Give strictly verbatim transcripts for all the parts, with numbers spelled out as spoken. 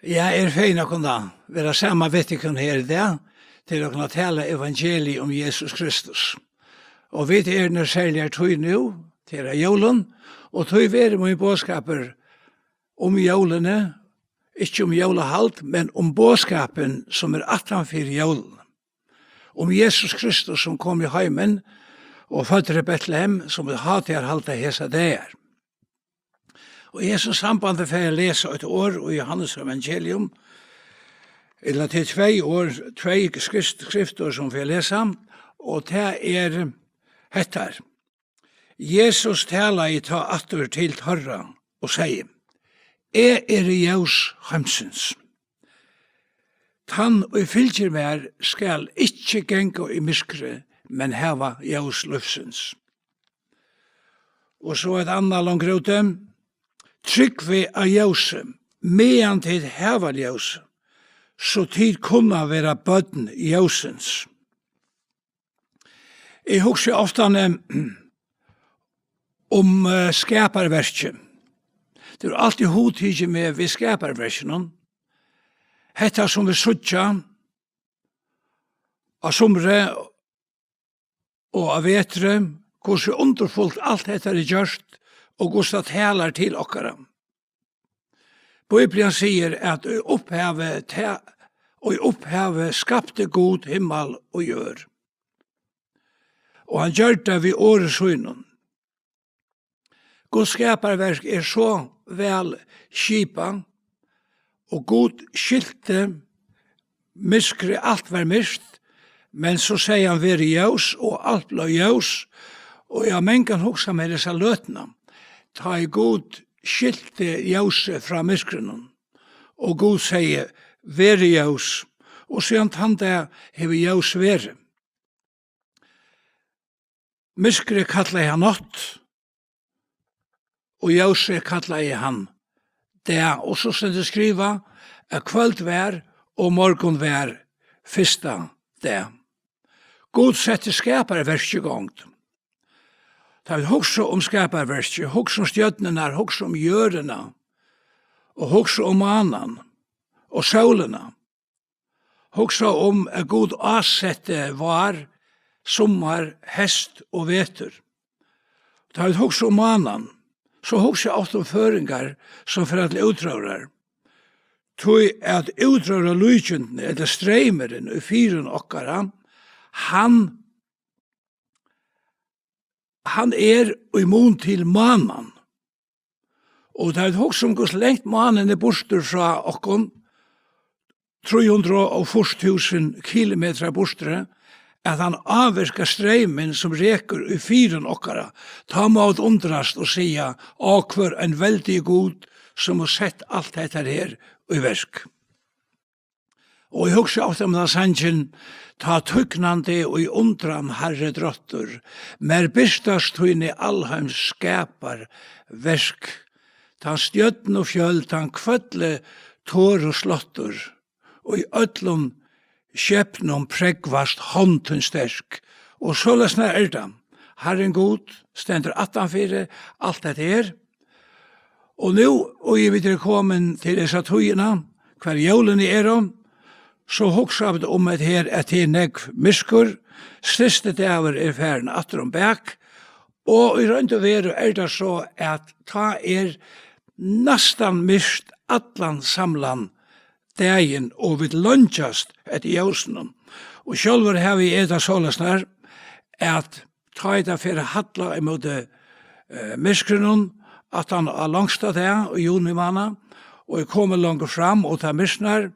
Ja, eg eri fegin at kunna vera saman við tykkum her í dag, til at kunna tala evangeliið um Jesus Kristus. Og vit eru í eini serligari tíð nú, tað er jólum, og tí verður mín boðskapur um jólini, ikki um jólahald, men um boðskapin sum er aftan fyri jólini. Um Jesus Kristus sum kom í heimin og føddur í Betlehem, sum vit hátíðarhalda hesa dagar. Og í hesum sambandi fari eg at lesa eitt orð í Jóhannes evangelium, ella til tvey orð, tvey skrift-, skriftorð sum fari at lesa, og tað er hettar. Jesus talaði tá aftur til teirra og segði: Eg eri ljós heimsins. Tann, ið fylgir mær, skal ikki ganga í myrkri, men hava ljós lívsins. Og so eitt annað longur úti. Trúgvið á ljósið, meðan tit hava ljós, so tit kunna vera børn ljósins. Eg hugsi ofta um, eh, skaparverkið. Tað er altíð hugtikið meg við skaparverkinum. Hetta sum vit síggja á sumri og á vetri, hvussu undurfult alt hetta er gjørt og hvussu tað talar til okkara. Bíblian sigur, at í upphavi ta-, í upphavi skapti Gud himmal og jørð. Og hann gjørdi tað við orði sínum. Guds skaparverk er so væl skipað, og Gud skilti myrkrið, alt var myrkt, men so segði hann: Verið ljós, og alt bleiv ljós. Og eg havi mangan hugsað mær hesa løtuna, tá ið Gud skilti ljósið frá myrkrinum, og Gud segði: Verið ljós, og síðan tann dag hevur ljós verið. Myrkrið kallaði hann nátt, og ljósið kallaði hann dag, og so stendur skrivað, at kvøld var, og morgun var fyrsta dag. Gud setti skaparverkið í gongd. Tá vit hugsa um skaparverkið, hugsa um stjørnurnar, hugsa um jørðina, og hugsa um mánan og sólina, hugsa um, at Gud ásetti vár, summar, heyst og vetur. Tá vit hugsa um mánan, so hugsa eg ofta um føroyingar, sum fara til útróðrar. Tí at útróðrarlíkindini, ella streymurin í firðum okkara, hann, hann er í mun til mánan. Og tá vit hugsa um, hvussu langt mánin er burtur frá okkum, trý hundrað og fýrs túsund kilometrar burturi, at hann ávirkar streymin sum rekur í firðum okkara, tá má vit undrast og siga: Á, hvør ein veldigur Gud, sum hevur sett alt hetta her í verk. Og eg hugsi ofta um tann sangin: Tá tygnandi í undran, Harri drottur, mær birtast tíni alheims skaparverk, tann stjørnu fjøld, tann kvøldi toru sláttur, og í øllum skepnum prógvast hond tín sterk. Og soleiðis er tað. Harrin Gud stendur aftanfyri alt hetta her. Og nú, og vit eru komin til hesa tíðina, hvar jólini eru, so hugsa vit um, at her, at tað er nógv myrkur, stysti dagur er farin aftur um bak, og í roynd og veru er tað so, at tá er næstan myrkt allan samlan dagin, og vit leingjast eftir ljósinum. Og sjálvur havi eg tað soleiðis, at tá ið tað fer at halla ímóti, eh, myrkrinum, aftan á longsta dag í juni mánað, og er komið longur fram, og tað myrknar,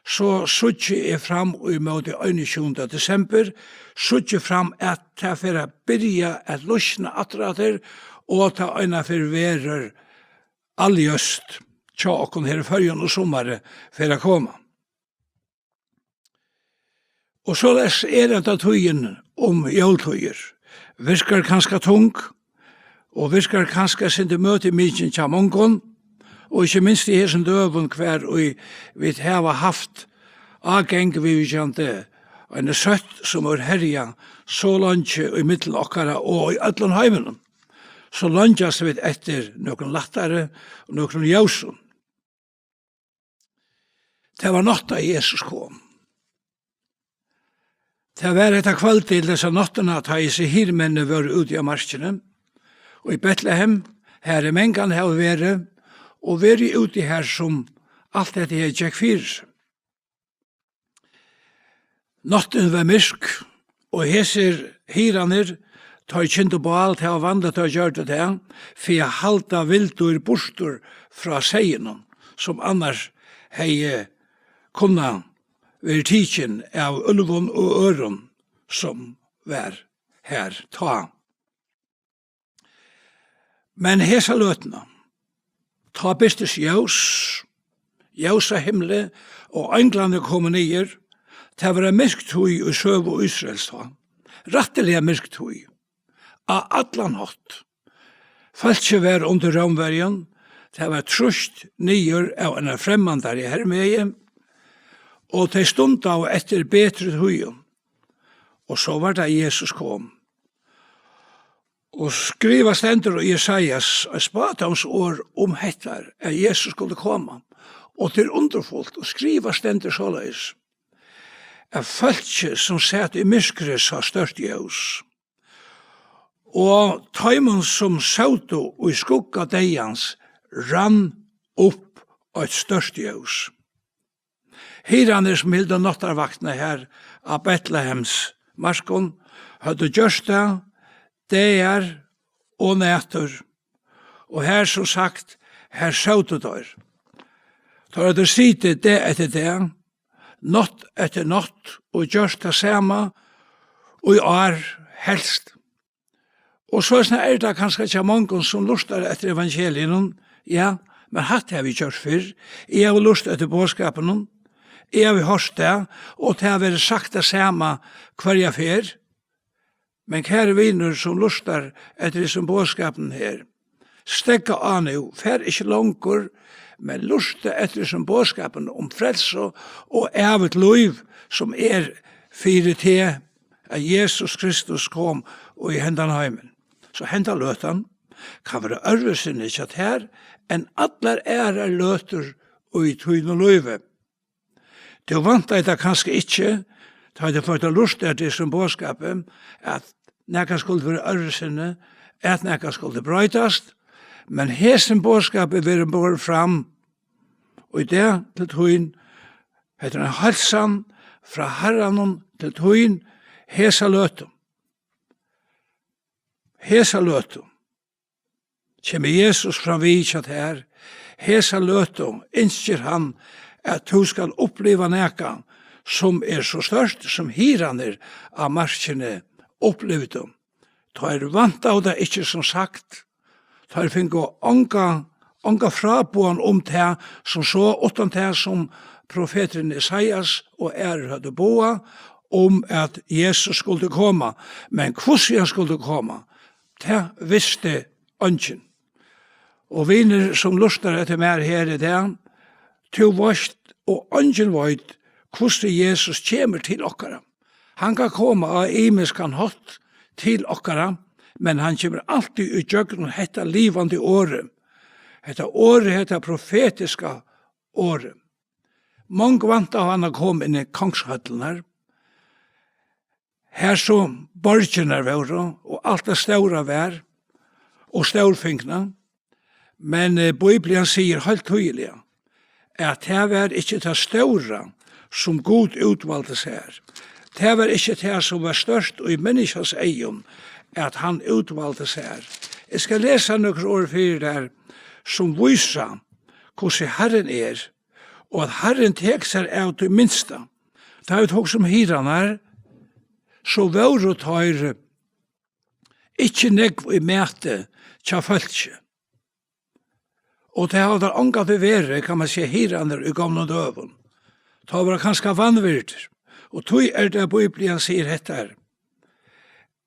so síggi eg fram ímóti einogtjúgunda desember, síggi fram, at tað fer at byrja at lýsna aftur, og tað einaferð verður alljóst hjá okkum her í Føroyum, og summarið fer at koma. Og soleiðis er hetta tíðin um jóltíðir. Virkar kanska tung, og virkar kanska eitt sindur møðimikil hjá mongum, og ikki minst í hesum døgum, hvar ið vit hava havt ágang viðvíkjandi eini sótt, sum hevur herjað so leingi ímillum okkara og í øllum heiminum. So leingjast vit eftir nøkrum lættari og nøkrum ljósum. Tað var nátt, tá Jesus kom. Tað var hetta kvøldið, ella hesa náttina, tá hesi hirðmenni vóru úti á markini, og í Betlehem, har ið mangan hava verið, og verið úti har, sum alt hetta her gekk fyri seg. Náttin var myrk, og hesir hirðarnir, teir kyndu bál, tað var vanligt, teir gjørdu tað, fyri at halda vilddýr burtur frá seyðinum, sum annars hevði kunnað verið tikin av úlvum og øðrum, sum var har tá. Men hesa løtuna, tá birtist ljós, ljós á himli, og einglarnir komu niður. Tað var ein myrk tíð í søgu Ísraels tá. Rættiliga myrk tíð. Á allan hátt. Fólkið var undir Rómverjum. Tað var trýst niður av einari fremmandari hermegi, og tey stundaðu eftir betri tíðum. Og so var tað, Jesus kom. Og skrivað stendur í Jesajas eitt spádómsorð um hetta, at Jesus skuldi koma. Og tað er undurfult, og skrivað stendur soleiðis, at fólkið, sum sat í myrkri, sá stórt ljós. Og teimum, sum sótu í skugga deyðans, rann upp eitt stórt ljós. Hirðarnir, sum hildu náttarvaktina har á Betlehems markum, høvdu gjørt tað dagar og nætur, og har, sum sagt, har sótu teir. Teir høvdu sitið dag eftir dag, nátt eftir nátt, og gjørt tað sama í ár helst. Og soleiðis er tað kanska hjá mongum, sum lurtar eftir evangeliinum. Ja, men hatta havi eg gjørt fyrr. Eg havi lurtað eftir boðskapinum. Eg havi hoyrt tað, og tað havi verið sagt tað sama hvørja ferð. Men kæri vinur, sum lurtar eftir hesum boðskapinum her, steðga á nú, far ikki longur, men lurta eftir hesum boðskapinum um frelsu og ævigt lív, sum er fyri teg, at Jesus Kristus kom í hendan heimin. So henda løtan kann vera øðrvísi hjá tær enn allar aðrar løtur í tínum lívi. Tú væntaði tað kanska ikki, tá tú fórt at lurta eftir hesum boðskapi, at nakað skuldi vera øðrvísi, at nakað skuldi broytast, men hesin boðskapi verður borin fram í dag til tín. Hetta er ein heilsan frá Harranum til tín hesa løtu. Hesa løtu kemur Jesus fram við hjá tær. Hesa løtu ynskir hann, at tú skal uppliva nakað, sum er so stórt, sum hirðarnir á markini upplivdu. Teir væntaðu tað ikki, sum sagt. Teir fingu onga, onga fráboðan um tað, sum so, uttan tað, sum profeturin Esaias og aðrir høvdu boðað um, at Jesus skuldi koma. Men hvussu hann skuldi koma, tað visti eingin. Og vinur, sum lurtar eftir mær her í dag, tú veist, og eingin veit, hvussu Jesus kemur til okkara. Hann kann koma á ymiskan hátt til okkara, men hann kemur altíð í gjøgnum hetta livandi orðið. Hetta orðið, hetta profetiska orðið. Mong væntaðu hann at koma inn í kongshøllirnar, har sum borgirnar vóru, og alt tað stóra var, og stórfingna. Men, eh, Biblian sigur heilt týðiliga, at tað var ikki tað stóra, sum Gud útvaldi sær. Tað var ikki tað, sum var stórt í menniskjans eygum, at hann útvaldi sær. Eg skal lesa nøkur orð fyri tær, sum vísa, hvussu Harrin er, og at Harrin tekur sær av tí minsta. Tá vit hugsa um hirðarnar, so vóru teir ikki nógv í mati hjá fólki. Og tað hava teir ongantíð verið, kann man siga, hirðarnir í gomlum døgum. Teir vóru kanska vanvirdir. Og tí er tað, Biblian sigur hetta her,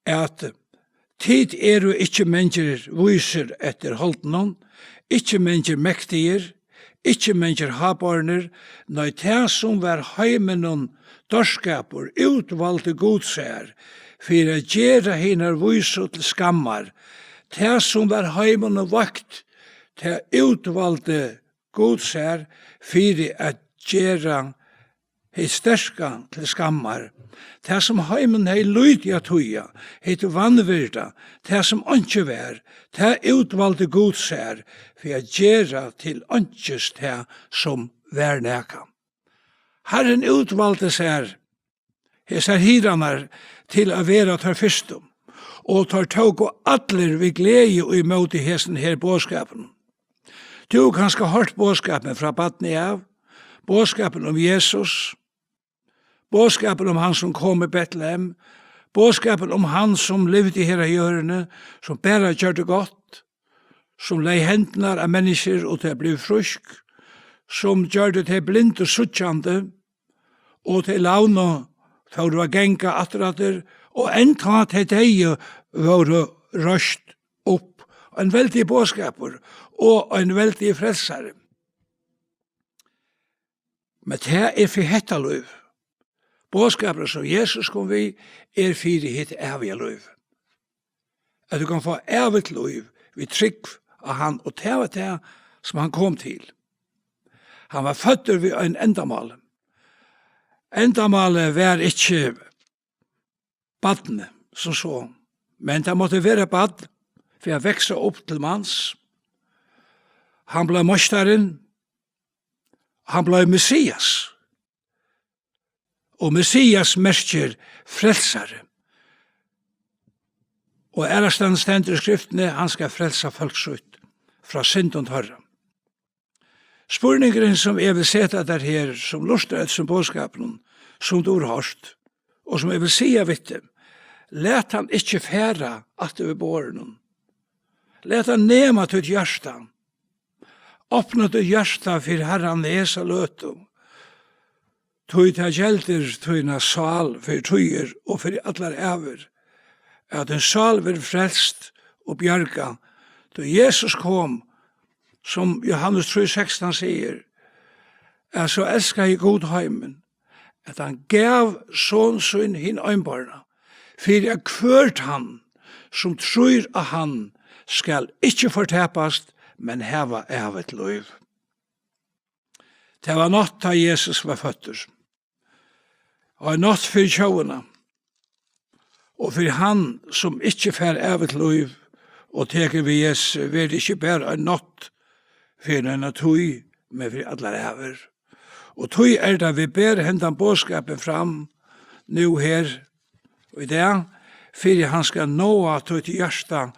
at tit eru ikki mangir vísir eftir holdinum, ikki mangir mektigir, ikki mangir hábornir, nei, tað, sum var heiminum dárskapur, útvaldi Gud sær, fyri at gera hinar vísu til skammar. Tað, sum var heiminum veikt, tað útvaldi Gud sær fyri at gera hitt sterka til skammar. Tað, sum heimin hevði lítið at týða, hitt vanvirda, tað, sum einki var, tað útvaldi Gud sær fyri at gera til einkis tað, sum var nakað. Harrin útvaldi sær hesar hirðarnar til at vera teir fyrstu, og teir tóku allir við gleði ímóti hesum her boðskapinum. Tú hevur kanska hoyrt boðskapin frá barni av, boðskapin um Jesus, boðskapin um hann, sum kom í Betlehem, boðskapin um hann, sum livdi her á jørðini, sum bara gjørdi gott, sum legði hendurnar á menniskjur og tey blivu frísk, sum gjørdi tey blindu síggjandi, og tey lamnu fóru at ganga afturaftur, og enntá tey deyðu vóru reist upp. Ein veldigur boðskapur og ein veldigur frelsari. Men tað er fyri hetta lív. Boðskapurin, sum Jesus kom við, er fyri hitt æviga lív. At tú kann fáa ævigt lív við trúgv á hann, og tað var tað, sum hann kom til. Hann var føddur við ein endamál. Endamálið var ikki barnið sum so, men tað mátti vera barn fyri at vaksa upp til mans. Hann bleiv meistarin, hann bleiv Messias. Og Messias merkir frelsari. Og aðrastaðni stendur í skriftini, hann skal frelsa fólk sítt frá syndum teirra. Spurningurin, sum eg vil seta tær her, sum lurtar eftir sum boðskapinum, sum tú hevur hoyrt, og sum eg vil siga við teg, lat hann ikki fara aftur við borðinum. Lat hann nema títt hjarta. Opna títt hjarta fyri Harran hesa løtu. Tí tað geldur tína sál fyri tíðir og fyri allar ævir, at tín sál verður frelst og bjargað. Tí Jesus kom, sum Jóhannes trý sekstan sigur, at so elskaði Gud heimin, at hann gav son sín hin einborna, fyri at hvørt hann, sum trýr á hann, skal ikki fortapast, men hava ævigt lív. Tað var nátt, tá Jesus var føddur. Og ein nátt fyri tjóðina. Og fyri hann, sum ikki fær ævigt lív og tekur við Jesu, verður ikki bara ein nátt fyri eina tíð, men fyri allar ævir. Og tí er tað, vit ber hendan boðskapin fram nú her í dag, fyri hann skal náa títt hjarta,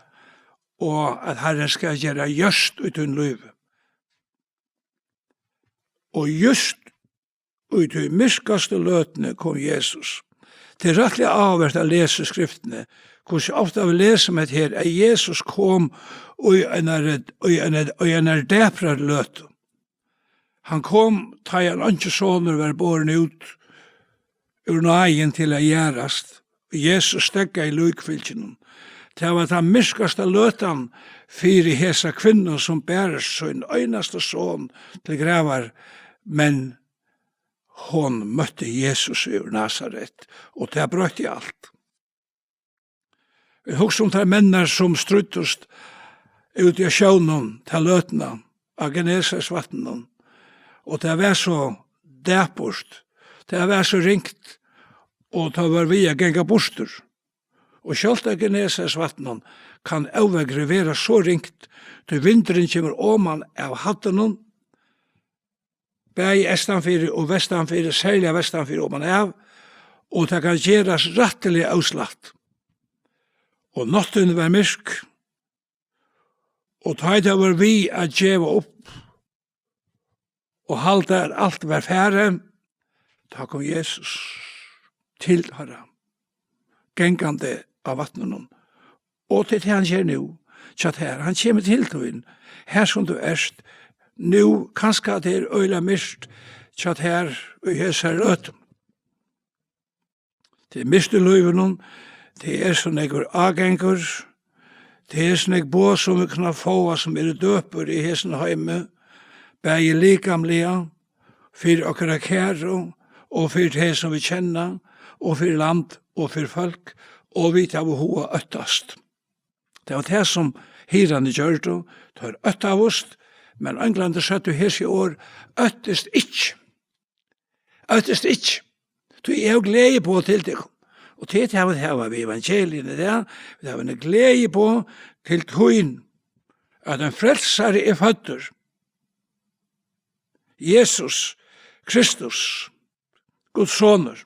og at Harrin skal gera gjørt í tín lívi. Og júst í tí myrkastu løtuni kom Jesus. Tað er rættiliga áhugavert at lesa í skriftini, hvussu ofta vit lesa um hetta her, at Jesus kom í einari, í einari, í einari daprari løtu. Hann kom, tá ið ein einkisonur var borin út úr náðini til at jarðast, og Jesus steðgaði líkfylginum. Tað var tann myrkasta løtan fyri hesa kvinnu, sum bar sín einasta son til gravar, men hon møtti Jesus úr Nasaret, og tað broytti alt. Vit hugsa um teir menninar, sum stríddust úti á sjónum ta løtuna á Genesaretsvatninum, og tað var so dapurt, tað var so ringt, og tað var við at ganga burtur. Og sjálvt á Genesaretsvatninum kann óveðrið vera so ringt, tí vindurin kemur oman av haddinum, bæði eystanfyri og vestanfyri, serliga vestanfyri oman av, og tað kann gerast rættiliga óslætt. Og náttin var myrk, og tá ið tey vóru við at geva upp og halda, at alt var farið, tá kom Jesus til teirra, gangandi á vatninum. Og tað er tað, hann ger nú hjá tær. Hann kemur til tín, har sum tú ert nú. Kanska tað er øgiliga myrkt hjá tær í hesari løtu. Tað er myrkt í lívinum. Tað er so nógvur ágangur. Tað er so nógv boð, sum vit kunna fáa, sum eru døpur í hesum heimi, bæði likamliga, fyri okkara kæru, og fyri tey, sum vit kenna, og fyri land, og fyri fólk, og vit hava hug at óttast. Tað var tað, sum hirðarnir gjørdu. Teir óttaðust, men einglarnir søgdu hesi orð: Óttist ikki. Óttist ikki, tí eg havi gleðiboð til tykkum. Og tað er tað, vit hava við evangelium í dag. Vit hava eini gleðiboð til tín, at ein frelsari er føddur. Jesus Kristus, Guds sonur.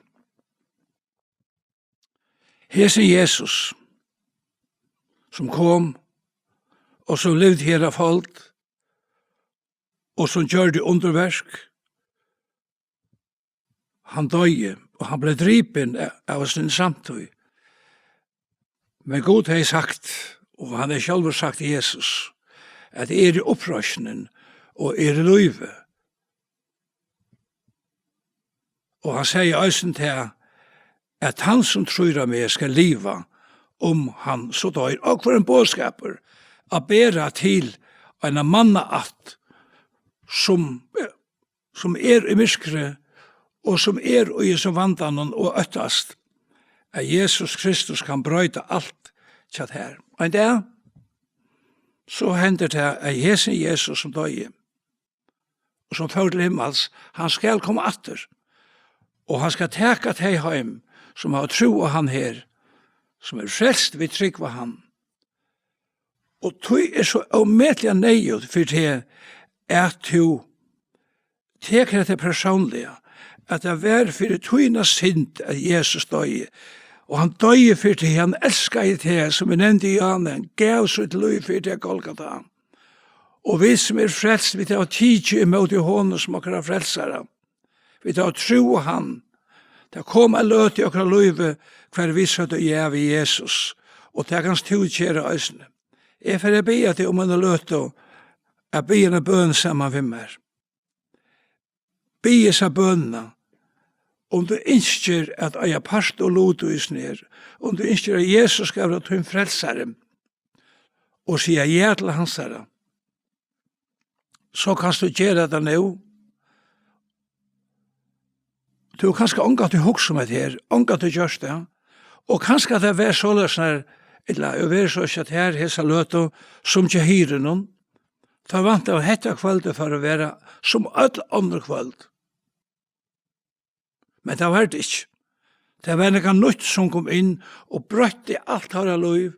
Hesin Jesus, sum kom og sum livdi her á fold, og sum gjørdi undurverk, hann doyði, og hann bleiv dripin av, av síni samtíð. Men Gud hevði sagt, og hann hevði sjálvur sagt, Jesus, at eg eri uppreisnin og eg eri lívið. Og hann segði eisini tað, at hann sum trýr á meg skal liva, um hann so doyr. Og hvør ein boðskapur at bera til eina mannaætt, sum, sum er í myrkri, og sum er í hesum vandanum og óttast, at Jesus Kristus kann broyta alt hjá tær. Ein dag, so hendir tað, at hesin Jesus, sum doyði, og sum fór til himmals, hann skal koma aftur, og hann skal taka tey heim, sum hava trúð á hann her, sum eru frelst við trúgv á hann. Og tí er so ómetaliga neyðugt fyri teg, at tú tekur hetta persónliga, at tað var fyri tína synd, at Jesus doyði, og hann doyði fyri teg, hann elskaði teg, sum eg nevndi í áðni, hann gav sítt lív fyri teg á Golgata. Og vit sum eru frelst, vit hava tikið ímóti honum sum okkara frelsara. Vit hava trúð á hann. Tað kom ein løta í okkara lívi, hvar vit søgdu ja við Jesus. Og tað kanst tú gera eisini. Eg fari at biðja teg um eina løtu, at biðja eina bøn saman við mær. Bið hesa bønina, um tú ynskir at eiga part og lut í hesum her, um tú ynskir, at Jesus skal vera tín frelsari, og siga ja til hansara, so kanst tú gera tað nú. Tú hevur kanska ongantíð hugsað um hetta her, ongantíð gjørt tað. Og kanska tað var soleiðis, nær, ella eg verið so, at her, hesa løtu, sum hjá hirðunum, teir væntaðu, at hetta kvøldið fór at vera sum øll onnur kvøld. Men tað var tað ikki. Tað var nakað nýtt, sum kom inn og broytti alt teirra lív.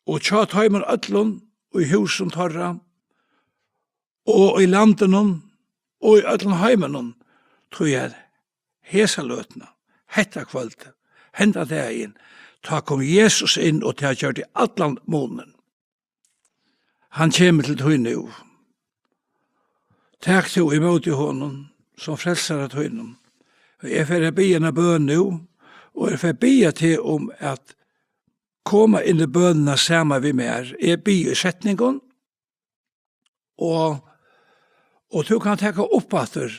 Og hjá teimum øllum, í húsum teirra, og í landinum, og í øllum heiminum, tí at hesa løtuna, hetta kvøldið, henda dagin, tá kom Jesus inn, og tað gjørdi allan munin. Hann kemur til tín nú. Tak tú ímóti honum sum frelsara tínum. Og eg fari at biðja eina bøn nú, og eg fari at biðja teg um at koma inn í bønina saman við mær. Eg biði í setningum, og, og tú kanst taka upp aftur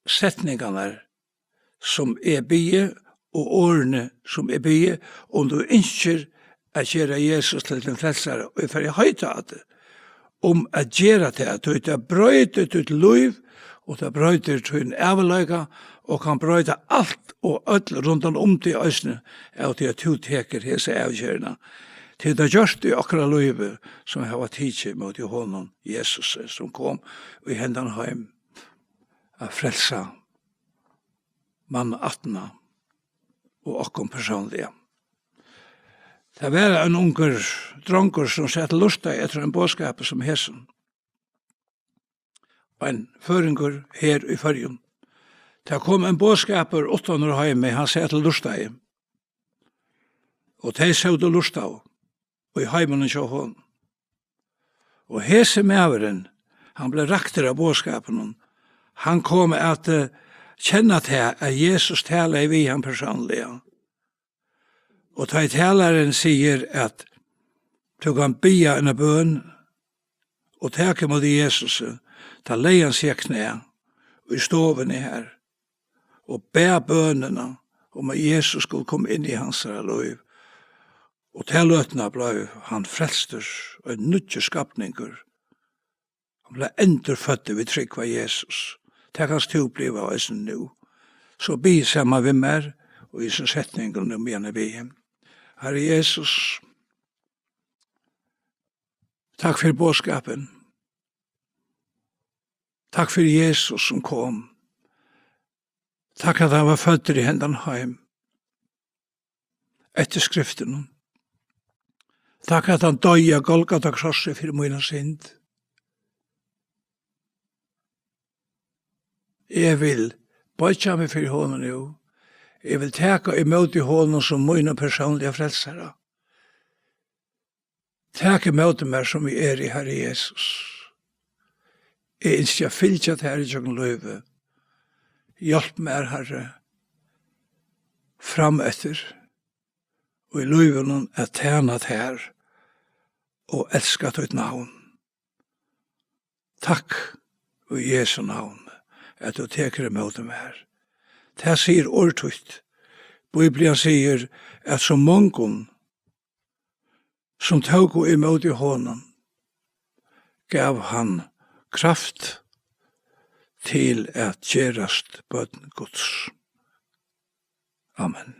setningarnar, sum eg biði, og orðini, sum eg biði, um tú ynskir at gera Jesus til tín frelsara, og eg fari at heita á teg um at gera tað, tí tað broytir títt lív, og tað broytir tín ævinleika, og kann broyta alt og øll rundan um teg eisini, av tí at tú tekur hesa avgerðina. Tí tað gjørt í okkara lívi, sum hava tikið ímóti honum, Jesusi, sum kom í hendan heim at frelsa mannaættina og okkum persónliga. Tað var ein ungur drongur, sum sat og lurtaði eftir einum boðskapi sum hesum. Ein føroyingur her í Føroyum. Tað kom ein boðskapur uttan úr heimi, hann sat og lurtaði. Og tey sótu og lurtaðu í heiminum hjá honum. Og hesin maðurin, hann bleiv raktur av boðskapinum. Hann kom at, eh, kenna tað, at Jesus talaði við hann persónliga. Og tá ið talarin sigur, at tú kanst biðja eina bøn og taka ímóti Jesusi, tá legði hann seg á knæ í stovuni har og bað bønina um, at Jesus skuldi koma inn í hansara lív. Og ta løtuna bleiv hann frelstur, ein nýggjur skapningur. Hann bleiv endurføddur við trúgv á Jesus. Tað kanst tú bliva eisini nú. So bið saman við mær, og í hesum setningum nú, meðan eg biði. Harri Jesus, takk fyri boðskapin. Takk fyri Jesus, sum kom Takk at hann var føddur í hendan heim. Eftir skriftunum. Takk at hann doyði á Golgata krossi fyri mína synd. Eg vil boyggja meg fyri honum nú. Eg vil taka ímóti honum sum mína persónliga frelsara. Tak ímóti mær sum eg eri, Harri Jesus. Eg ynski at fylgja tær ígjøgnum lívið. Hjálp mær, Harri, frameftir í lívinum at tæna tær og elska títt navn. Takk í Jesu navn, at tú tekur ímóti mær. Tað sigur orð títt. Bíblian sigur, at so mongum, sum tóku ímóti honum, gav hann kraft til at gerast børn Guds. Amen.